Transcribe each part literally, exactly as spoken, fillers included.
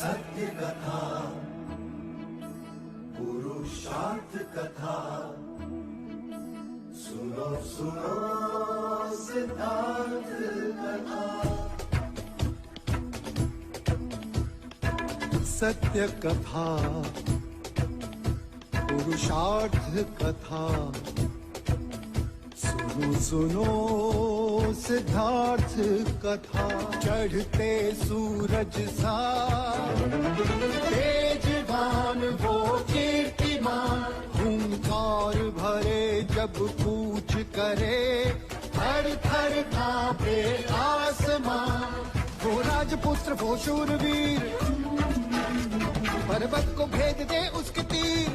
सत्य कथा, पुरुषार्थ कथा, सुनो सुनो सिद्धार्थ कथा। सत्य कथा, पुरुषार्थ कथा, सुनो सुनो सिद्धार्थ कथा। चढ़ते सूरज सा तेजवान वो कीर्तिमान, हुंकार भरे जब कूच करे, थर थर कांपे आसमां। वो राजपुत्र वो शूरवीर, पर्वत को भेद दे उसके तीर,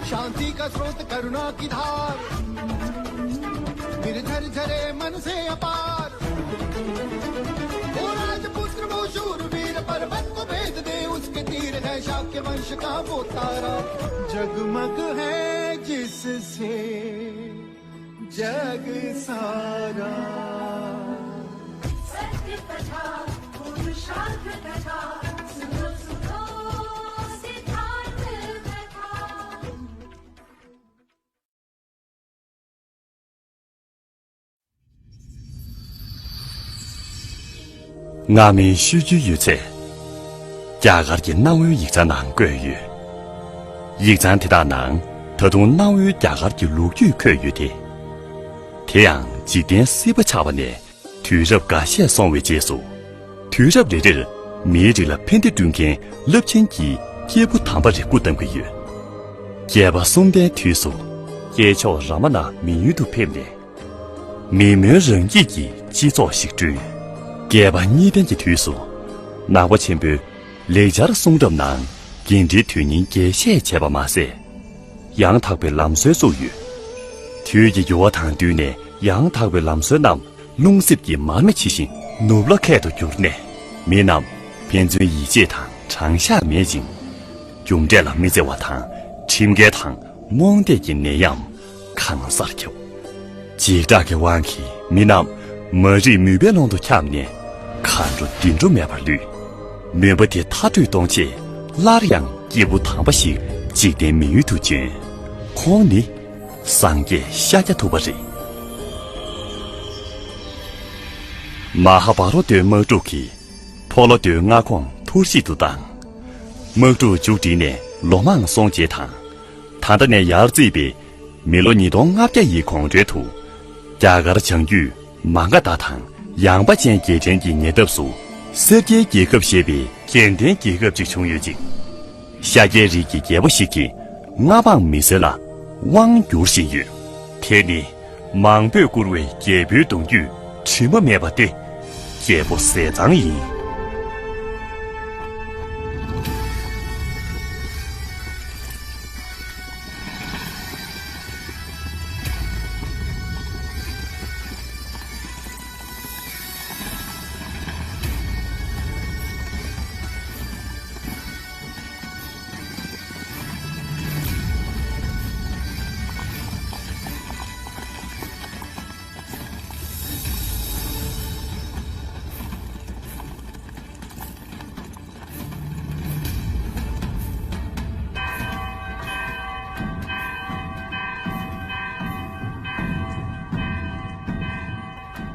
शांति का स्रोत करुणा की धार, निर्झर झरे मन से अपार। वो राजपुत्र वो शूरवीर, पर्वत को भेद दे उसके तीर, है शाक्य वंश का वो तारा, जगमग है जिससे जग सारा। सत्य कथा, पुरुषार्थ कथा, सुनो सुनो सिद्धार्थ कथा। སྔ་མའི་ཤོད་རྒྱུན་ཡོད་ཚད། རྒྱ་གར་གྱི་གནའ་བོའི་ཡིག་ཚང་ནང་བཀོད་ཡོད། ཡིག་ཚང་དེ་དག་ནང་ད་དུང་གནའ་བོའི་རྒྱ་གར་གྱི་ལོ་རྒྱུས་འཁོད་ཡོད་དེ། དེ་ཡང་འཇིག་རྟེན་སྲིད་པ་ཆགས་པ་ནས་དུས་རབས་འགའ་ཤས་སོང་བའི་རྗེས་སུ། དུས་རབས་རེ་རེར་མིའི་རིགས་ལ་ཕན་བདེ་བསྐྲུན་མཁན་རླབས་ཆེན་གྱི་སྐྱེས་བུ་དམ་པ་རེ་སྐུ་བལྟམས་ཀྱི་ཡོད། བསྐལ་པ་གསུམ་པའི་དུས་སུ། སྐྱེས་མཆོག་རཱ་མ་ན་མི་ཡུལ་དུ་ཕེབས་ནས། མི་མོས་རང་སྐྱིད་ཀྱི་སྤྱི་ཚོགས་ཤིག་བསྐྲུན། བསྐལ་པ་གཉིས་ལྡན་གྱི་དུས་སུ། ནང་པ་ཆེན་པོས་ལེགས་སྦྱར་གསུང་རབ་ནང་འགན་འཁྲིའི་དོན་སྙིང་རྒྱས་བཤད་བྱས་པ་མ་ཟད། ཡང་དག་པའི་ལམ་སྲོལ་བཙུགས་ཡོད། དུས་ཀྱི་འགྱུར་བ་དང་བསྟུན་ནས་ཡང་དག་པའི་ལམ་སྲོལ་རྣམས་རླུང་གསེབ་ཀྱི་མར་མེ་ཇི་བཞིན་ནུབ་ལ་ཁད་དུ་གྱུར་ནས། མི་རྣམས་ཕན་ཚུན་ཡིད་ཆེས་དང་དྲང་གཞག་མེད་ཅིང་། རྒྱུ་འབྲས་ལ་མི་བརྩི་བ་དང་ཁྲིམས་འགལ་དང་རྨོངས་དད་ཀྱི་ནད་ཡམས་གང་སར་ཁྱབ། འཇིགས་སྐྲག་གི་དབང་གིས་མི་རྣམས་མ་རིག་མུན་པའི་ཀློང་དུ་འཁྱམས་ནས་མཁའ་འགྲོ་འདི་འགྲོ་མེད་པར་ལུས། མུན་པ་དེ་མཐའ་སྐྲོད་གཏོང་ཆེད་སླར་ཡང་སྐྱེས་བུ་དམ་པ་ཞིག་འཇིག་རྟེན་མི་ཡུལ་དུ་བྱོན། ཁོང་ནི་སངས་རྒྱས་ཤཱཀྱ་ཐུབ་པ་རེད། མ་ཧཱ་བྷ་ར་ཏའི་དམག་འཁྲུག་གིས་ཕོ་ལོ་ཏའི་མངའ་ཁོངས་འཐོར་བཤིག་ཏུ་བཏང་། དམག་འཁྲུག་མཇུག་བསྒྲིལ་ནས་ལོ་མང་སོང་རྗེས་དང་། ད་ལྟ་ནས་ཡར་བརྩིས་པའི་མི་ལོ་ཉིས་སྟོང་ལྔ་བརྒྱ་ཡི་གོང་རོལ་དུ། རྒྱ་གར་བྱང་རྒྱུད་མ་ག་དྷ་དང་ཡངས་པ་ཅན་རྒྱལ་ཕྲན་གྱི་ཉེ་འདབས་སུ་སེར་སྐྱའི་རྒྱལ་ཁབ་ཞེས་པའི་རྒྱལ་ལྡན་རྒྱལ་ཁབ་ཅིག་བྱུང་ཡོད་ཅིང་། ཤཱཀྱའི་རིགས་ཀྱི་རྒྱལ་པོ་ཞིག་གིས་མངའ་འབངས་མི་སེར་ལ་དབང་བསྒྱུར་བཞིན་ཡོད། དེ་ནི་མང་པོས་བཀུར་བའི་རྒྱལ་པོའི་གདུང་རྒྱུད་དྲི་མ་མེད་པ་སྟེ། རྒྱལ་པོ་ཟས་གཙང་ཡིན།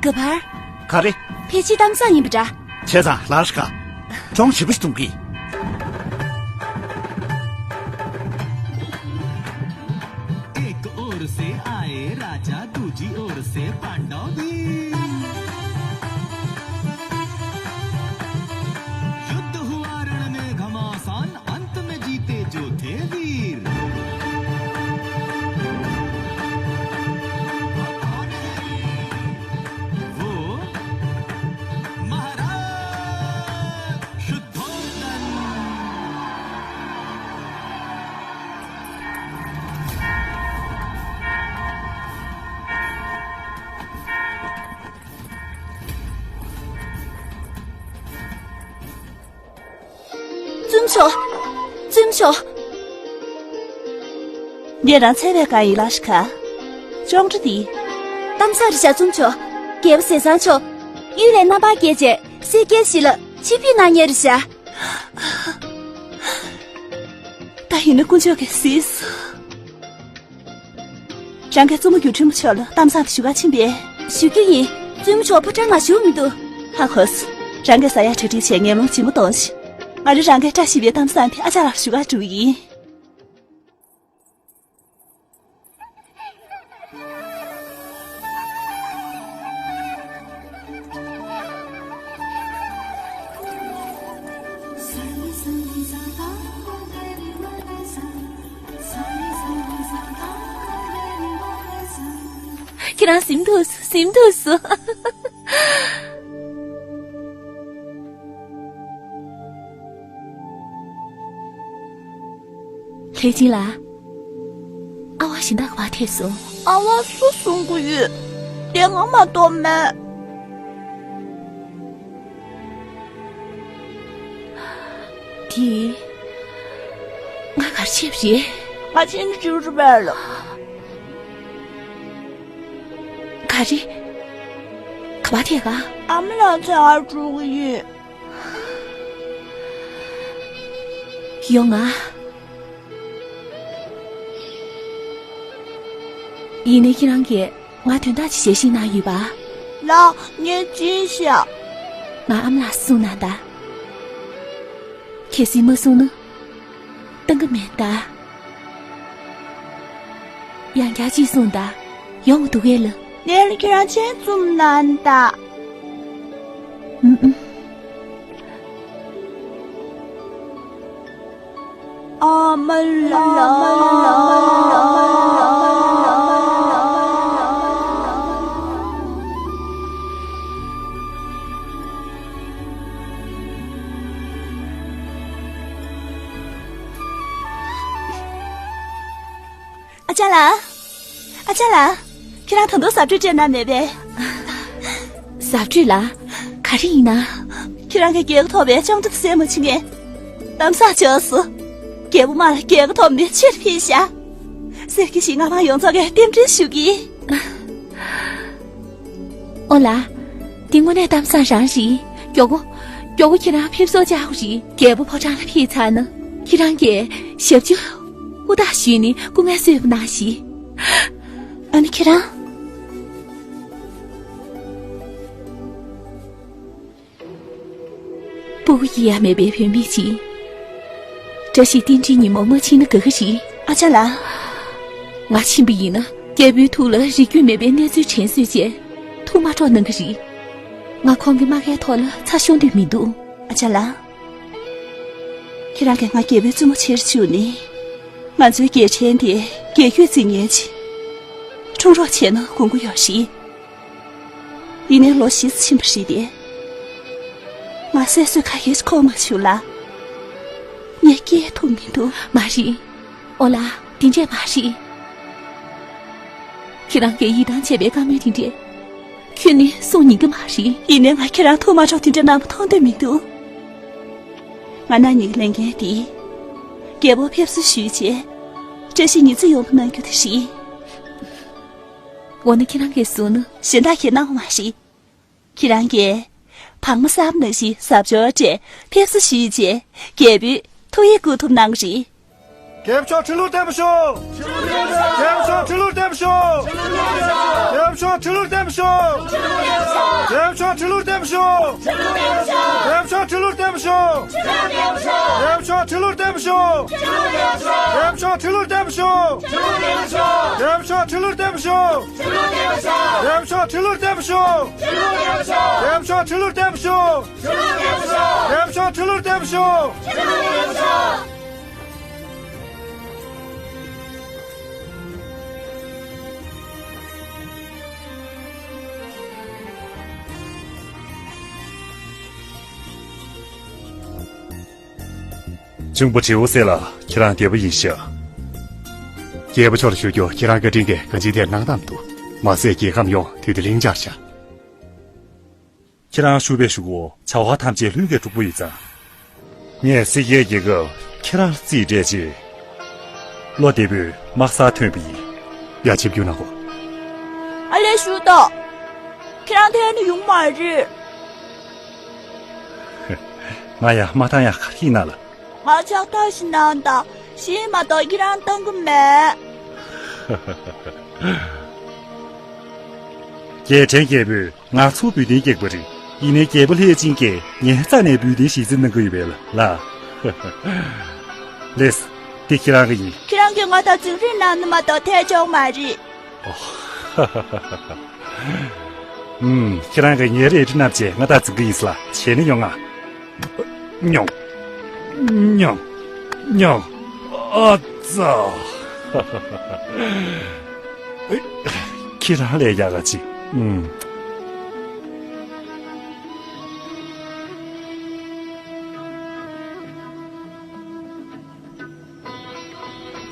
ག་བར། ག་རེ། ཕལ་ཆེར་གཏམ་བཟང་ཡིན་པ་འདྲ། བྱས་ཙང་ལར་ཤ། གྲོང་ཞེ་པོ་ཞིག་གཏོང་གི། एक ओर से आए राजा, दूजी ओर से पांडव भी। युद्ध हुआ रण में घमासान, अंत में जीते जो थे वीर। वो महाराज शुद्धोदन। བཙུན་མཆོག་བཙུན་མཆོག་ངས་རང་འཚོལ་བའི་བཀའ་ཡིན་ལ་ཤི་ཁ། ཅོང་ཀྲི་དེ། གཏམ་བཟང་རེད་ཤག་བཙུན་མཆོག་རྒྱལ་པོ་ཟས་གཙང་མཆོག་གཡུལ་ལས་རྣམ་པར་རྒྱལ་རྗེས་སེར་སྐྱའི་གཞིས་ལ་ ཕྱིར་ཕུད་གནང་ཉེ་རེད་ཤག་ད་ཡིན་ན་དཀོན་མཆོག་གིས་གཟིགས་སོང་། རང་གིས་བཙུན་མོ་སྒྱུ་འཕྲུལ་མ་མཆོག་ལ་གཏམ་བཟང་དེ་ཞུ་ག་ཕྱིན་པས། ཞུ་རྒྱུ་ཡིན། བཙུན་མོ་མཆོག་ཕོ་བྲང་ནང་བཞུགས་མི་འདུག་ཧ་གོ་སོང་། རང་གིས་ཟ་ཡག་གྲ་སྒྲིག་བྱས། ངས་མོ་ལྗིད་མོ་གཏོང་ཞིག་ང་རང་རང་གིས་བཀྲ་ཤིས་པའི་གཏམ་བཟང་དེ་ཨ་ཅག་ལགས་ལ་ཞུ་གར་འགྲོ་གི་ཡིན། ཁྱེད་རང་གཟིམ་ཐུབ་སོང་། གཟིམ་ཐུབ་སོང་། ལྷས་སྦྱིན་ལགས། ཨ་ཝ་གཞན་དག་ག་པར་ཐལ་སོང་། ཨ་ཝ་སུ་བཟུང་གི་ཡོད། དེ་ང་མ་གཏོགས་མེད། དེ། ང་ག་རེ་བྱས་པ་རེད། ང་ཕྱིན་ཅི་རུ་བར་ལ། ག་རེ། ག་པར་ཐད་ག་ཨ་མ་ལགས་འཚོལ་གར་འགྲོ་གི་ཡིན། ཡོང་ང་། ཡིན་ནའི་ཁྱེད་རང་གིས་ང་དོན་དག་ཅིག་ཞལ་བཞེས་གནང་ཡོད་པ། ལགས། ངས་བྱས་ཤག་ང་ཨ་མ་ལགས་གསུངས་གནང་དང་། གལ་སྲིད་མ་གསུངས་ན། གཏང་གི་མེད་ད། ཡང་བསྐྱར་ཅིག་གསུངས་དང་། ཡོང་གི་འདུག་གས་ལ། ངས་ལ་ཁྱེད་རང་མཆན་བཙུམ་གནང་དང་། ཨུམ་ཨུམ། ཨ་མ་ལགས། ཨ་ཅག་ལགས། ཨ་ཅག་ལགས། ཁྱེད་རང་ད་དུང་གཟབ་སྤྲོས་སྤྲད་གནང་མེད་པས། གཟབ་སྤྲོས་ལ། ག་རེ་ཡིན་ན། ཁྱེད་རང་གི་རྒྱལ་ཁ་ཐོབ་པའི་ཅོང་ཏྲ་དེ་གསན་མ་བྱེད་ངས་གཏམ་བཟང་བྱུང་སོང་། རྒྱལ་པོ་མ་ལ་རྒྱལ་ཁ་ཐོབ་ནས་ཕྱིར་ཕེབས་ཤག་གསེར་གྱི་ཞིང་མངའ་འབངས་ཡོངས་རྫོགས་ཀྱིས་རྟེན་འབྲེལ་ཞུ་གི། ཨོ་ལགས། འདི་དངོས་གནས་གཏམ་བཟང་རང་རེད། མགྱོགས་པོ། མགྱོགས་པོ་ཁྱེད་རང་ཕེབས་བསུ་བཅར་དགོས་རེད། རྒྱལ་པོ་ཕོ་བྲང་ལ་ཕེབས་ཚར་ན། ཁྱེད་རང་གིས་ཞབས་ཕྱི་ཧུར་ཐག་ཞུས་ནས་སྐུ་ངལ་གསོས་པ་གནང་ཞིག་ཨ་ནི་ཁྱེད་རང་། སྤུ་གུ་སྐྱེ་ཡ་མེད་པའི་བུད་མེད་ཅིག་བཀྲ་ཤིས་རྟེན་འབྲེལ་ཉིན་མོ་མ་ཕྱིན་ན་དགའ་གི་རེད། ཨ་ཅག་ལགས། ང་ཕྱིན་པ་ཡིན་ན་རྒྱལ་པོའི་ཐུགས་ལ་རིགས་རྒྱུད་མེད་པའི་གནས་ཚུལ་དྲན་གསོས་བྱས་ཐུགས་མ་འཕྲོག་གནང་གི་རེད། ང་ཁོང་གི་རྨ་ཁའི་ཐོག་ལ་ཚ་ཤོར་འདོད་མི་འདུག་ཨ་ཅག་ལགས། ཁྱེད་རང་གིས་ང་རྒྱལ་པོའི་བཙུན་མོ་བྱེད་བཅུག་ནས། ང་ཚོའི་རྒྱལ་ཕྲན་དེ་རྒྱལ་རྒྱུད་འཛིན་མཁན་ཅིག་འཁྲུངས་རོགས་བྱས་ན་དགོངས་ཀྱི་ཡོད་རེད། ཡིན་ནའི་ལོ་བཞི་ཙམ་ཕྱིན་པ་རེད་དེ། ང་སྲས་གསོལ་ཁ་ཡེ་ཁོག་མ་བྱུང་ལ། ངས་སྐྱེལ་ཐུབ་མི་འདུག་མ་རེད། ཨོ་ལགས། དེ་འདྲས་མ་རེད། ཁྱེད་རང་གིས་ཡིད་ཐང་ཆད་པའི་བཀའ་མོལ་དེ་འདྲས་ཁྱོན་ནས་གསུང་ཉན་གི་མ་རེད། ཡིན་ནའི་ང་ཁྱེད་རང་ཐུགས་མ་འཕྲོག་དེ་འདྲས་གནང་བ་མཐོང་འདོད་མི་འདུག་ང་རང་ཉིད་ཀྱི་ལས་འགན་དེ། རྒྱལ་པོ་ཕེབས་བསུ་ཞུས་རྗེས། བཀྲ་ཤིས་ཉི་ཚེ་ཡོང་ཐབས་གནང་རྒྱུ་དེ་རེད། འོ་ན་ཁྱེད་རང་གིས་གསུངས་ན། གཞན་དག་གིས་གནང་བ་མ་རེད། ཁྱེད་རང་གིས་བག་མ་བསམ་ནང་བཞིན་གཟབ་མཆོར་སྤྲས་ཕེབས་བསུ་ཞུས་རྗེས་རྒྱལ་པོའི་ཐུགས་ཡིད་བསྐུལ་ཐུབ་གནང་གི་རེད། རྒྱལ་པོ་མཆོག་ཁྲི་ལོར་བརྟན་པར་ཤོག་རྒྱལ་པོ་མཆོག་ཁྲི་ལོར་བརྟན་པར་ཤོག་རྒྱལ་པོ་མཆོག་ཁྲི་ལོར་བརྟན་པར་ཤོག་རྒྱལ་པོ་མཆོག་ཁྲི་ལོར་བརྟན་པར་ཤོག་རྒྱལ་པོ་མཆོག་ཁྲི་ལོར་བརྟན་པར་ཤོག་རྒྱལ་པོ་མཆོག་ཁྲི་ལོར་བརྟན་པར་ཤོག་རྒྱལ་པོ་མཆོག་ཁྲི་ལོར་བརྟན་པར་ཤོག་རྒྱལ་པོ་མཆོག་ཁྲི་ལོར་བརྟན་པར་ཤོག་རྒྱལ་པོ་མཆོག་ཁྲི་ལོར་བརྟན་པར་ཤོག་རྒྱལ་པོ་མཆོག་ཁྲི་ལོར་བརྟན་པར་ཤོག་ཁྱུང་པོ་དྲེའུ་སེ་ལ་ཁྱེད་རང་རྒྱལ་པོ་ཡིན་ཤག་རྒྱལ་པོ་མཆོག་ལ་ཞུ་རྒྱུ། ཁྱེད་རང་བཀའ་དྲིན་གྱིས་གང་ཅིའི་ཐད་གནང་སྟངས་འདུག་མ་ཟད་རྒྱལ་ཁམས་ཡོངས་དུས་དེ་ལྷིང་འཇགས་ཤག་ཁྱེད་རང་བཞུགས་པའི་གཞུག་གུ་བྱ་བ་ཐམས་ཅད་ལྷུན་གྱིས་གྲུབ་པོ་ཡིན་ཙང་། ངས་སེ་ཀའི་རྒྱལ་ཁབ་ཁྱེད་རང་ལ་རྩིས་སྤྲད་རྗེས། བློ་བདེ་པོས་དམག་སར་ཐོན་པ་ཡིན། ཡ། ཆིབས་བསྒྱུར་གནང་གོ། ཨ་ལས་ཞུ་དང་། ཁྱེད་རང་ཐད་ནས་ཡོང་མ་རེད། ང་ཡང་མ་བཏང་ཡག་ག་རེ་ཡིན་ན་ལགས། ང་ཕྱག་ཐག་ཞིག་གནང་དང་། གཞན་མ་གཏོགས་ཁྱེད་རང་བཏང་གི་མེད། རྒྱལ་ཕྲན་རྒྱལ་པོས་ང་ཚོ་བོད་དོན་སྐྱེག་པ་རེད། ཡིན་ནའི་རྒྱལ་པོ་ལྷས་བྱིན་གྱིས་ངའི་རྩ་ནས་བོད་དོན་གཞི་རྩ་གནང་གི་ཡོད་པས་ལགས། ལགས། འདི་ཁྱེད་རང་གི་ཡིན། ཁྱེད་རང་གིས་ང་ལྟར་འཛིང་རེས་གནང་ན་མ་གཏོགས་ཐལ་ཆོག་མ་རེད། ཨུམ། ཁྱེད་རང་གིས་ངའི་རལ་གྲི་བསྣམས་བྱས་ང་ལྟར་འཛིང་གི་ཡིན་ལགས། བྱས་ན་ཡོང་ང་། ཉོང་། ཉོང་། ཉོང་། ཨ་ཙ། ཁྱེད་རང་ལས་ཡག་ག་ཅིག་ཨུམ།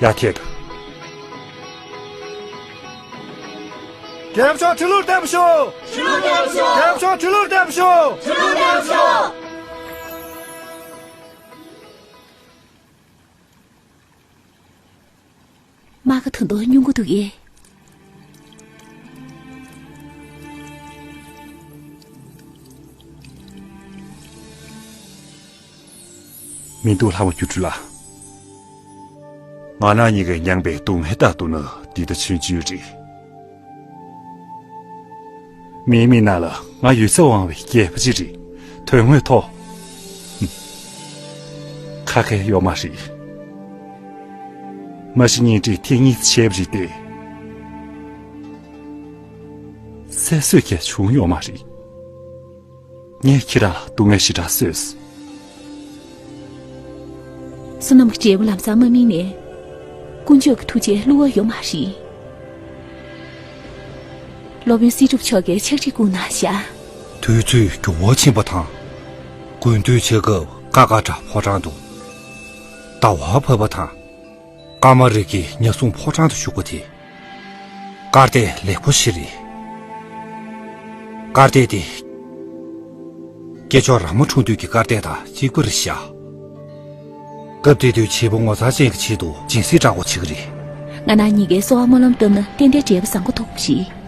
ཡར་ཐད་དོ། རྒྱལ་པོ་མཆོག་ཁྲི་ལོར་བདེ་མོ་བཞུགས། ཁྲི་ལོར་བདེ་མོ་བཞུགས། རྒྱལ་པོ་མཆོག་ཁྲི་ལོར་བདེ་མོ་བཞུགས། ཁྲི་ལོར་བདེ་མོ་བཞུགས། རྨ་ཁ་ད་དུང་སྨྱོ་གི་འདུག་གས། མི་འདུག་ལྷ་མོ་སྒྱུ་འཕྲུལ་ལགས། ང་རང་གཉིས་ཀས་མྱངས་པའི་སྡུག་བསྔལ་ལྟར་འདུག་ན་འདི་ལྟ་ཆུང་ཆུང་རེད། མིའི་མིག་ནང་ལ་ང་ཡོད་ཚད་དབང་བའི་རྒྱལ་པོ་ཅིག་རེད། དོན་དངོས་ཐོག་ཁ་ཁ་ཡོད་མ་རེད། མ་གཞི་གཉེན་སྒྲིག་ཐེངས་གཉིས་བྱས་པ་རེད་དེ། སད་སུས་ཀྱང་བྱུང་ཡོད་མ་རེད། ངས་ཁྱེད་རང་ལ་སྡུག་བསྔལ་ཞེ་དྲག་བཟོས། བསོད་ནམས་ཀྱི་འབྲས་བུ་ལམ་སང་མ་སྨིན་ནས། དཀོན་མཆོག་གི་ཐུགས་རྗེ་བསླུ་བ་ཡོད་མ་རེད། སློབ་དཔོན་སྲིད་སྒྲུབ་མཆོག་གིས་ཕྱག་བྲིས་བསྐུར་གནང་བཞག། དུས་ཚོད་འགྱུར་བ་ཕྱིན་པ་དང་། དགུན་དུས་ཆེ་སྐབས་ཀ་ཀ་བྲག་ཕོ་བྲང་དུ་ཟླ་བ་བབས་པ་དང་། ཀ་མ་རི་ཀའི་ཉ་སྲུང་ཕོ་བྲང་དུ་བཞུགས་པ་དེ། སྐར་ལྟས་ལེགས་པོ་ཞིག་རེད། སྐར་ལྟས་དེ། སྐྱེས་མཆོག་ར་མ་འཁྲུངས་དུས་ཀྱི་སྐར་ལྟས་དང་གཅིག་པ་རེད་བཞག། སྐབས་དེ་དུས་བྱིས་པ་ངོ་མཚར་ཅན་གྱི་ཆེད་དུ་སྦྱིན་སྲེག་འདྲ་པོ་བྱེད་ཀྱི་རེད། ང་རང་གཉིས་ཀས་གསོལ་བ་སྨོན་ལམ་བཏབ་ན་ཏན་ཏན་འབྲས་བུ་བཟང་པོ་ཐོབ་ཀྱི་རེད།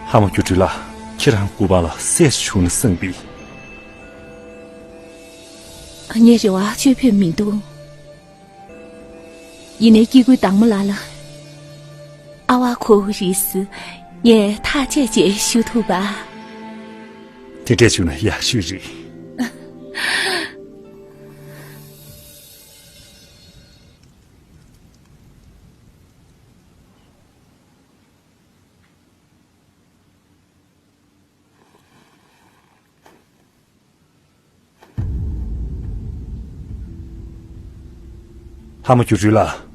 ལྷ་མོ་སྒྱུ་འཕྲུལ་ལགས། ཁྱེད་རང་སྐུ་པར་ལ་སྲས་བྱུང་ན་བསམ་པས། ངའི་རེ་བ་བཅོས་ཕོད་མི་འདུག། ཡིན་ནའི་སྐྱེ་དགུའི་བདག་མོ་ལགས་ལ། ཨ་ཝ་ཁོ་བོ་རིས་སུ་ངས་ཐག་བཅད་བཅད་ཞུ་ཐུབ་པ། དེ་འདྲས་བྱུང་ན་ཡག་ཤོས་རེད། ལྷ་མོ་སྒྱུ་འཕྲུལ་ལགས།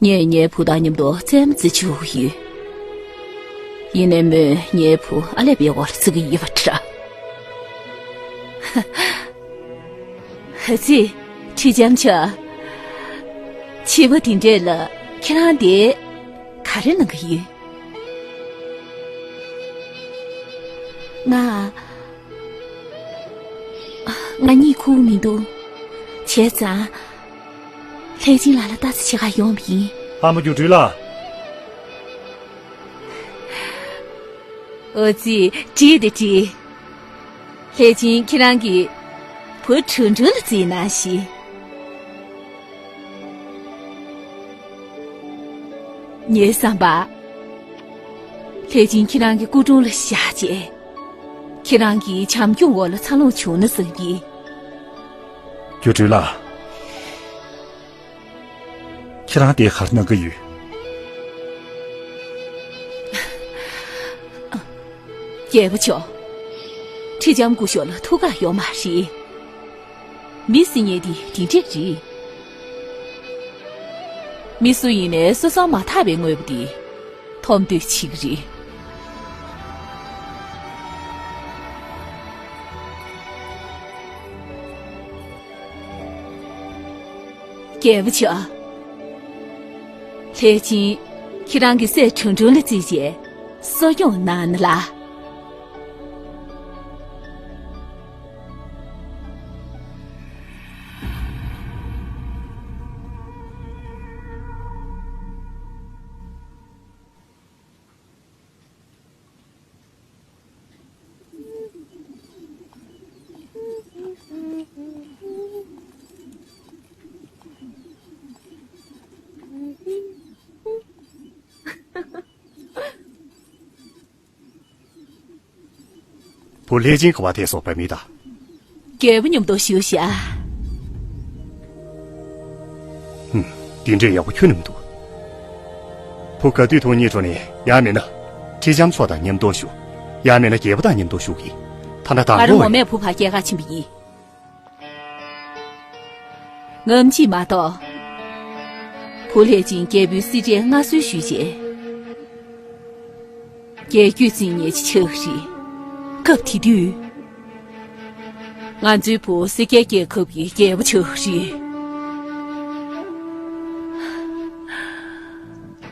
ངས་ངའི་བུ་དང་མཉམ་དུ་རྩེད་མོ་རྩེ་བཅུག་ཡོད། ཡིན་ནའི་མོས་ངའི་བུ་ཨ་ལས་པའི་འོག་ལ་བརྩི་གི་ཡོད་པ་འདྲ། ཧ་ཙི། ཁྲི་ལྕམ་མཆོག། བྱིས་པ་དེ་འདྲས་ལ་ཁྱེད་རང་དེ་ག་རེ་གནང་གི་ཡོད། ང་། ང་གཉིད་ཁུག་མི་འདུག། བྱས་ཙང་། ལྷས་སྦྱིན་ལགས་ལ་ལྟ་ཙམ་བྱེད་གར་ཡོང་བ་ཡིན། ལྷ་མོ་སྒྱུ་འཕྲུལ་ལགས། ཨོ་ཙི། བྲིས་ཏེ་བྲིས། ལྷས་སྦྱིན་ཁྱེད་རང་གི་བུ་ཁྲུང་ཁྲུང་ལ་བརྩིས་གནང་ཞིག། ངའི་བསམ་པར། ལྷས་སྦྱིན་ཁྱེད་རང་གི་སྐུ་དྲུང་ལ་བཞག་རྗེས། ཁྱེད་རང་གི་བྱམས་སྐྱོང་འོག་ལ་འཚར་ལོངས་བྱུང་ན་བསམ་གྱི། སྒྱུ་འཕྲུལ་ལགས། ཁྱེད་རང་དེ་གར་གནང་གི་ཡོད། རྒྱལ་པོ་མཆོག། ཁྲི་ལྕམ་སྐུ་ཞབས་ལ་ཐུགས་ཁག་ཡོད་མ་རེད། མི་ཟེར་མཁན་དེ་དེ་འདྲས་རེད། མི་སུ་ཡིན་ནའི་སོ་སོ་མ་ཐག་པའི་དངོས་པོ་འདི་མཐོང་འདོད་བྱེད་ཀྱི་རེད། རྒྱལ་པོ་མཆོག་ལྷས་སྦྱིན་ཁྱེད་རང་གི་སྲས་ཁྲུང་ཁྲུང་ལ་བརྩིས་བྱས་གསོ་སྐྱོང་གནང་ན་ལ། བུ་ལྷས་སྦྱིན་ག་པར་ཐལ་སོང་བུ་མེ་ཏཱ། རྒྱལ་པོ་མཉམ་དུ་བཞུགས་ཤག་ཧུམ། འདི་འདྲའི་ཡག་པོ་ཁྱོན་ནས་མི་འདུག་བུ་ག་དུས་ཐུག་སྙིང་བྲོ་ནས། ཡང་མིན་ན་ཁྲི་ལྕམ་མཆོག་དང་མཉམ་དུ་བཞུགས། ཡང་མིན་ན་རྒྱལ་པོ་དང་མཉམ་དུ་བཞུགས་ཀྱིས། ད་ལྟ་ང་དང་རང་པོ་ངོ་མས་བུ་ཕར་སྐྱེལ་གར་ཕྱིན་པ་ཡིན། ངམ་གཅིག་མ་གཏོགས། བུ་ལྷས་སྦྱིན་རྒྱལ་པོའི་གསེར་ཁྲིར་མངའ་གསོལ་ཞུས་རྗེས། རྒྱལ་རྒྱུད་འཛིན་མཁན་ཅིག་ཆགས་ཀྱི་རེད། སྐབས་དེ་དུས། ང་ཚོའི་བུ་སེར་སྐྱའི་རྒྱལ་ཁབ་ཀྱི་རྒྱལ་པོ་ཆགས་ཀྱི་རེད།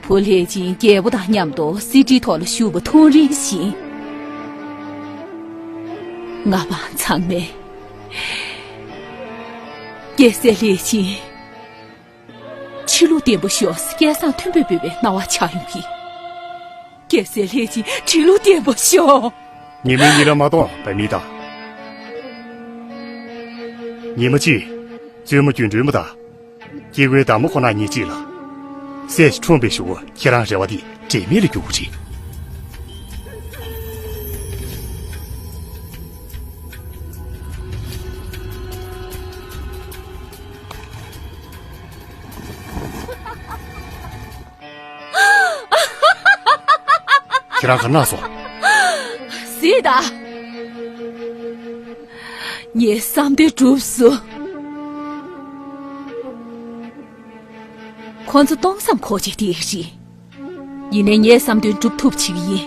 བུ་ལྷས་སྦྱིན་རྒྱལ་པོ་དང་མཉམ་དུ་གསེར་ཁྲིའི་ཐོག་ལ་བཞུགས་པ་མཐོང་རིམ་བཞིན། ང་དང་ཚང་མས་རྒྱལ་སྲས་ལྷས་སྦྱིན་ཆོས་ལུགས་བརྟན་པོ་ཤོག་ཟེར་སྐད་གསང་མཐོན་པོས་འབོད་པའི་སྣང་བ་ཆགས་ཡོང་གི། རྒྱལ་སྲས་ལྷས་སྦྱིན་ཆོས་ལུགས་བརྟན་པོ་ཤོག་ཉི་མའི་གཉིད་ལ་མ་གཏོང་བུ་མེ་ཏཱ། ཉི་མ་གཅིག་བཙུན་མོ་སྒྱུ་འཕྲུལ་མ་དང་། སྐྱེ་དགུའི་བདག་མོ་ཁོ་ན་གཉིས་གཅིག་ལ། སྲས་ཤིག་འཁྲུངས་པའི་གཞུག་གུ་ཁྱེད་རང་རེ་བ་འདི་འབྲས་མེད་ལ་འགྱུར་གྱི་རེད། ཁྱེད་རང་ག་རེ་གནང་སོང་། གཟིགས་དང་། ངའི་བསམ་དོན་འགྲུབ་སོང་། ཁོ་ཚོ་སྟོང་བསམ་ཁོག་ཅིག་བལྟས་ཤིག་ཡིན་ནའི་ངའི་བསམ་དོན་འགྲུབ་ཐུབ་བྱེད་ཀྱི་ཡིན།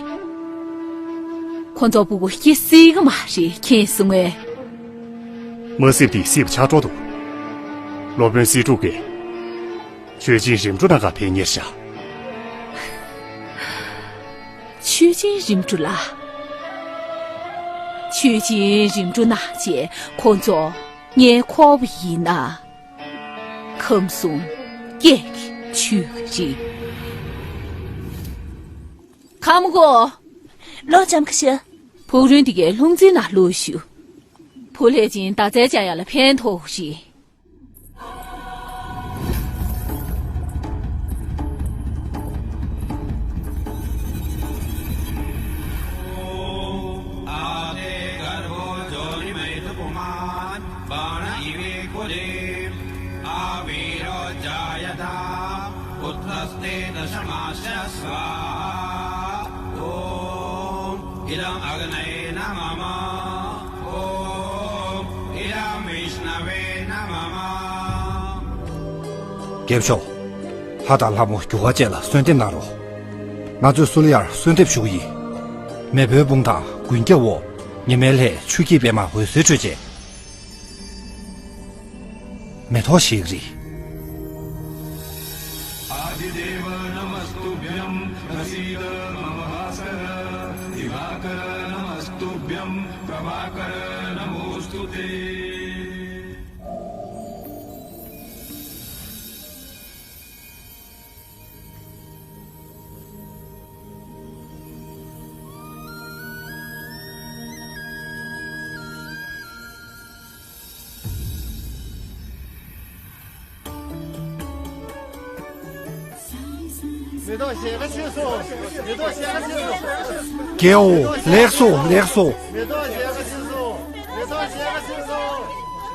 ཁོ་ཚོ་སྤུ་གུ་སྐྱེ་སྲིད་ཀྱི་མ་རེད། མཁྱེན་སོང་ངས། མ་སྲིབ་དེ་སྲིད་པ་ཆགས་འགྲོ་འདུག་སློབ་དཔོན་སེ་འབྲུག་གིས་མཆོད་སྦྱིན་རིམ་གྲོ་གནང་གར་ཕེབས་ཉེར་བཞག་མཆོད་སྦྱིན་རིམ་གྲོ་ལ། མཆོད་སྦྱིན་རིམ་གྲོ་གནང་རྗེས་ཁོ་ཚོ་ངའི་འཁོར་བ་ཡིན་ན། ཁམས་གསུམ་སྐད་ཀྱིས་ཆོད་ཀྱི་རེད། ཁམ་གོ་ལོ་ལྕམ་ཁ་ཤས། ཕུག་རོན་འདི་གའི་ལྷུང་བཙན་ནང་ལོག་ཞུ། བུ་ལྷས་སྦྱིན་ཟླ་རྩལ་སྦྱང་ཡག་ལ་ཕན་ཐོགས་ཤིག आते गर्भो जोनिमैथुपुमान् बाण इवेखुदे। आविरोज्जायथा पुत्रस्ते दशमास्यस्व। ॐ इदमग्नये न मम। ॐ इदं विष्णवे न मम। རྒྱལ་པོ་མཆོག་ལྷ་དང་ལྷ་མོ་རྒྱུ་སྐར་བཅས་ལ་གསོལ་འདེབས་གནང་རོགས། ང་ཚོས་སུ་ལི་ཡར་གསོལ་འདེབས་ཞུ་གི་ཡིན། མེས་པོའི་དཔུང་དང་མགོན་སྐྱབས་འོག་ཉི་མའི་ལྷས་ཆུ་སྐྱེས་པད་མ་འོད་ཟེར་འཕྲོས་རྗེས། མེ་ཏོག་ཞིག་རེད། आदिदेव नमस्तुभ्यं प्रसीद मम भास्कर। दिवाकर नमस्तुभ्यं प्रभाकर नमोऽस्तु ते। མེ་ཏོག་ཞལ་ཁ་ཕྱེས་སོང་། མེ་ཏོག་ཞལ་ཁ་ཕྱེས་སོང་། རྒྱལ་བོ་ལེགས་སོ་ལེགས་སོ། མེ་ཏོག་ཞལ་ཁ་ཕྱེས་སོང་། མེ་ཏོག་ཞལ་ཁ་ཕྱེས་སོང་།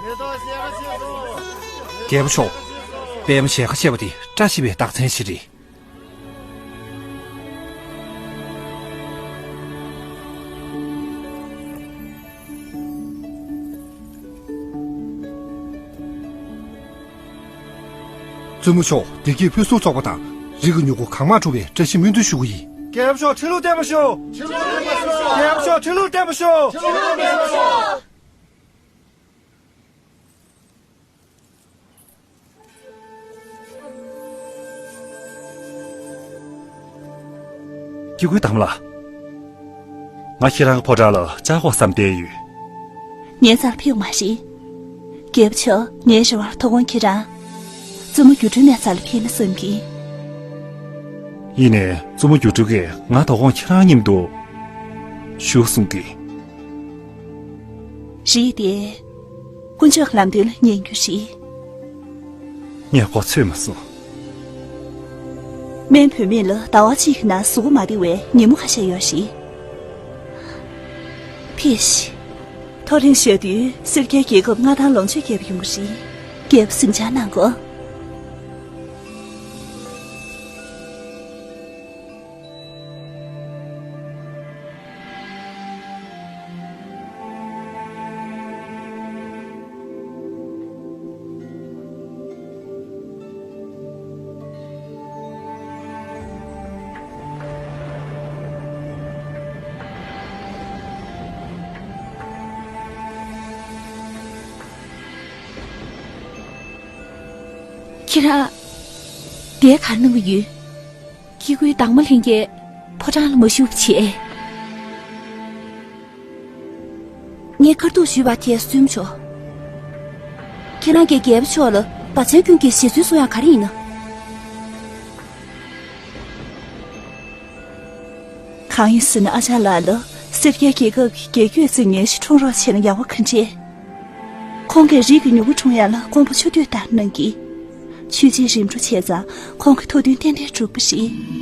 མེ་ཏོག་ཞལ་ཁ་ཕྱེས་སོང་། རྒྱལ་པོ་མཆོག་པད་མ་ཞལ་ཁ་ཕྱེས་པ་དེ་བཀྲ་ཤིས་པའི་རྟགས་མཚན་ཞིག་རེད། བཙུན་མོ་མཆོག་བདེ་སྐྱིད་ཕུན་སུམ་ཚོགས་པ་དང་རིགས་ཀྱི་མྱུ་གུ་གང་མང་འཁྲུངས་པའི་བཀྲ་ཤིས་སྨོན་འདུན་ཞུ་གི་ཡིན། རྒྱལ་པོ་མཆོག་ཁྲི་ལོར་བརྟན་པར་ཤོག་རྒྱལ་པོ་མཆོག་ཁྲི་ལོར་བརྟན་པར་ཤོག་སྐྱེ་དགུའི་དམ་ལ། ང་ཁྱེད་རང་གི་ཕོ་བྲང་ལ་བཅར་དགོས་བསམ་བསྡད་ཡོད། ངའི་རྩར་ཕེབས་མ་རེད། རྒྱལ་པོ་མཆོག་ངའི་རེ་བར་དོ་དགོང་ཁྱེད་རང་། བཙུན་མོ་སྒྱུ་འཕྲུལ་ནས་རྩ་ལ་ཕེབས་ན་བསམ་གི། ཡིན་ནའི་བཙུན་མོ་སྒྱུ་འཕྲུལ་གྱིས་ང་དོ་དགོང་ཁྱེད་རང་མཉམ་དུ་བཞུགས་གསུང་གི། རེད་དེ། དཀོན་མཆོག་ལམ་སྟོན་ལ་ཉན་རྒྱུ་རེད། ངས་གོ་ཚོད་མ་སོང་། སྨན་བུད་མེད་ལ་ཟླ་བ་གཅིག་གི་ནང་གཟུགས་པོ་མ་བདེ་བའི་ཉིན་མོ་ཁ་ཤས་ཡོད་རེད། ཕེབས་ཤིག་མཐོ་རིམ་ཞུ་དུས་སེར་སྐྱའི་རྒྱལ་ཁབ་མངའ་ཐང་ལོངས་སྤྱོད་རྒྱག་པ་ཡོང་གི་རེད། རྒྱལ་པོ་གཟིམ་འཇག་གནང་གོ། ཁྱེད་རང་། འདིར་ག་རེ་གནང་གི་ཡོད། སྐྱེ་དགུའི་དྭངས་མ་ལྷན་རྒྱས་ཕོ་བྲང་ལ་མ་བཞུགས་པ་བྱས། ངས་བཀའ་བསྡུར་ཞུས་པ་དེ་སུན་ཆོག་ཁྱེད་རང་གིས་རྒྱལ་པོ་མཆོག་ལ་བ་ཆེན་ཀུན་གྱི་བཞེད་སྲོལ་སྲུང་ཡག་ག་རེ་ཡིན་ན། གང་ཡིན་ཟེར་ན་ཨ་ཅག་ལགས་ལ་སེར་སྐྱའི་རྒྱལ་ཁབ་ཀྱི་རྒྱལ་རྒྱུད་བརྩི་ངེས་ཤིག་འཁྲུངས་རོགས་བྱས་ན་ཡག་པོ་ག་འདྲས། ཁོང་གིས་རིགས་ཀྱི་མྱུ་གུ་འཁྲུངས་ཡག་ལ་དཀོན་པོ་ཆུ་སྟོད་ལྟར་གནང་གི། ཆོས་བྱེད་རིམ་གྲོ་བྱས་ཙང་ཁོང་གི་ཐུགས་འདུན་ཏན་ཏན་འགྲུབ་པ་རེད།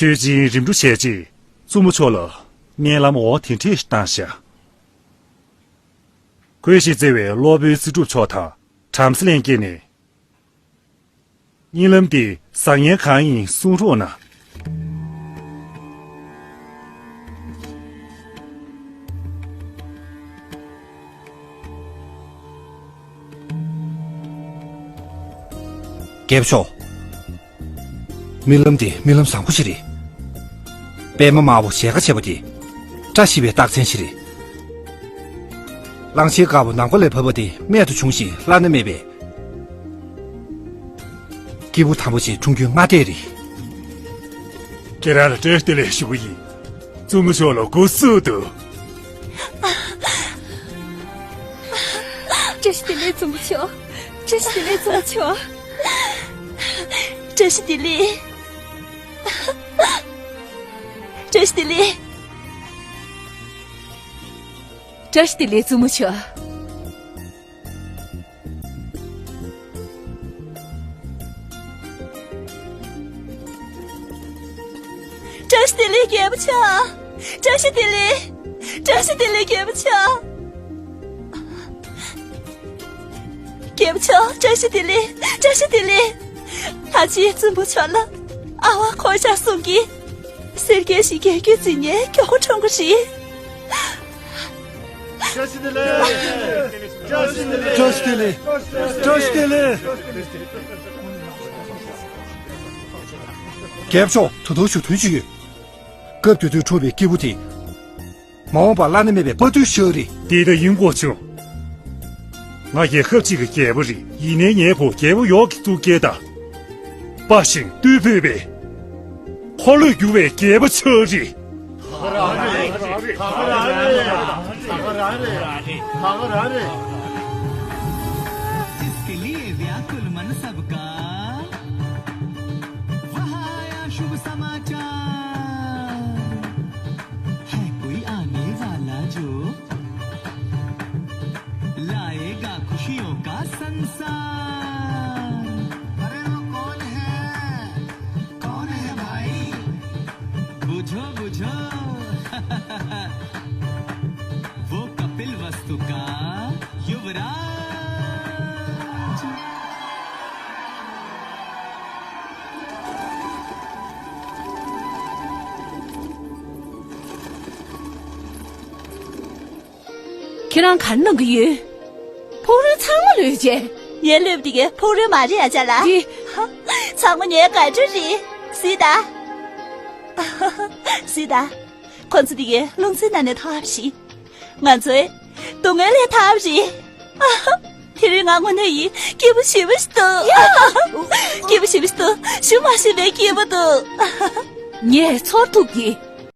ཆོས་སྦྱིན་རིམ་གྲོ་བྱས་རྗེས་བཙུན་མོ་མཆོག་ལ་སྨོན་ལམ་འོ་དེ་འདྲས་བཏང་བཞག་ཁོས་ཞིག་བརྩེ་བའི་སློབ་དཔོན་ཚེ་སྒྲུབ་མཆོག་དང་བྲམ་ཟེ་ལྷན་རྒྱས་ནས། གཉིད་ལམ་འདི་བཟང་ངན་གང་ཡིན་གསུང་རོགས་གནང་། རྒྱལ་པོ་མཆོག་རྨི་ལམ་དེ་རྨི་ལམ་བཟང་པོ་ཞིག་རེད། པད་མ་དམར་པོ་ཞལ་ཁ་ཕྱེ་བ་དེ་བཀྲ་ཤིས་པའི་རྟགས་མཚན་ཞིག་རེད། གླང་ཆེན་དཀར་པོ་ནམ་མཁའ་ལས་བབས་པ་དེ་རྨད་དུ་བྱུང་ཞིང་བླ་ན་མེད་པའི་སྐྱེས་བུ་དམ་པ་ཞིག་འཁྲུངས་རྒྱུའི་སྔ་ལྟས་རེད། ཁྱེད་རང་ལ་བཀྲ་ཤིས་བདེ་ལེགས་ཞུ་གི་ཡིན། བཙུན་མོ་མཆོག་ལ་སྒོ་བསུ་འདུག་བཀྲ་ཤིས་བདེ་ལེགས་བཙུན་མོ་མཆོག་བཀྲ་ཤིས་བདེ་ལེགས་བཙུན་མོ་མཆོག་བཀྲ་ཤིས་བདེ་ལེགས། བཀྲ་ཤིས་བདེ་ལེགས། བཀྲ་ཤིས་བདེ་ལེགས་བཙུན་མོ་མཆོག་བཀྲ་ཤིས་བདེ་ལེགས་རྒྱལ་པོ་མཆོག་བཀྲ་ཤིས་བདེ་ལེགས། བཀྲ་ཤིས་བདེ་ལེགས་རྒྱལ་པོ་མཆོག་རྒྱལ་པོ་མཆོག་བཀྲ་ཤིས་བདེ་ལེགས། བཀྲ་ཤིས་བདེ་ལེགས། ད་ཅི་བཙུན་མོ་མཆོག་ལ་ཨ་བ་འཁོར་བཞག་གསུང་གི། སེར་སྐྱ་ཞིག་རྒྱལ་རྒྱུད་འཛིན་ནས་མགྱོགས་པོ་འཁྲུངས་ཀྱི་རེད། བཀྲ་ཤིས་བདེ་ལེགས། བཀྲ་ཤིས་བདེ་ལེགས། བཀྲ་ཤིས་བདེ་ལེགས། བཀྲ་ཤིས་བདེ་ལེགས། རྒྱལ་པོ་མཆོག་ད་དུང་ཞུ་དོན་ཅི་ཡོད། སྐབས་དེ་དུས་འཁྲུངས་པའི་སྐྱེས་བུ་དེ། མ་འོངས་པར་བླ་ན་མེད་པའི་དཔའ་རྟུལ་ཞིག་རེད། དེ་ལྟ་ཡིན་གོ་བྱུང་། ང་རྒྱལ་ཁབ་ཅིག་གི་རྒྱལ་པོ་རེད། ཡིན་ནའི་ངའི་བུ་རྒྱལ་པོ་ཡོག་གི་གཙུག་རྒྱན་དང་། དཔའ་ཞིང་རྟུལ་ཕོད་པའི། འཁོར་ལོས་སྒྱུར་བའི་རྒྱལ་པོ་ཆགས་རེད། ད་ག་རང་རེད། ད་ག་རང་རེད། ད་ག་རང་རེད། ད་ག་རང་རེད། इसके लिए व्याकुल मन सबका, वह आया शुभ समाचार। है कोई आने वाला जो लाएगा खुशियों का संसार। अरे वो कौन है, कौन है भाई? बुझो बुझो। वो कपिल वस्तु का युवराज। ཁྱེད་རང་ག་རེ་གནང་གི་ཡོད། ཕུག་རོན་ཚང་མ་ལོས་བྱས། ངའི་ལོས་འདི་གའི་ཕུག་རོན་མ་རེད་ཨ་ཅག་ལགས། འདི། ཚང་མ་ངའི་དགའ་སྤྲོ་རེད། གཟིགས་དང་། གཟིགས་དང་། ཁོ་ཚོ་འདི་གའི་རླུང་འཚུབ་ནང་ནས་ཐར་བ་རེད། ང་ཚོའི་སྡུག་བསྔལ་ལས་ཐར་བ་རེད། དེ་རིང་ང་དངོས་གནས་ཡིན་སྐྱིད་པོ་ཞེ་པོ་ཞིག་འདུག་སྐྱིད་པོ་ཞེ་པོ་ཞིག་འདུག་ཞུ་མ་ཤེས་པའི་སྐྱིད་པོ་འདུག་ངས་ཚོར་ཐུབ་ཀྱི།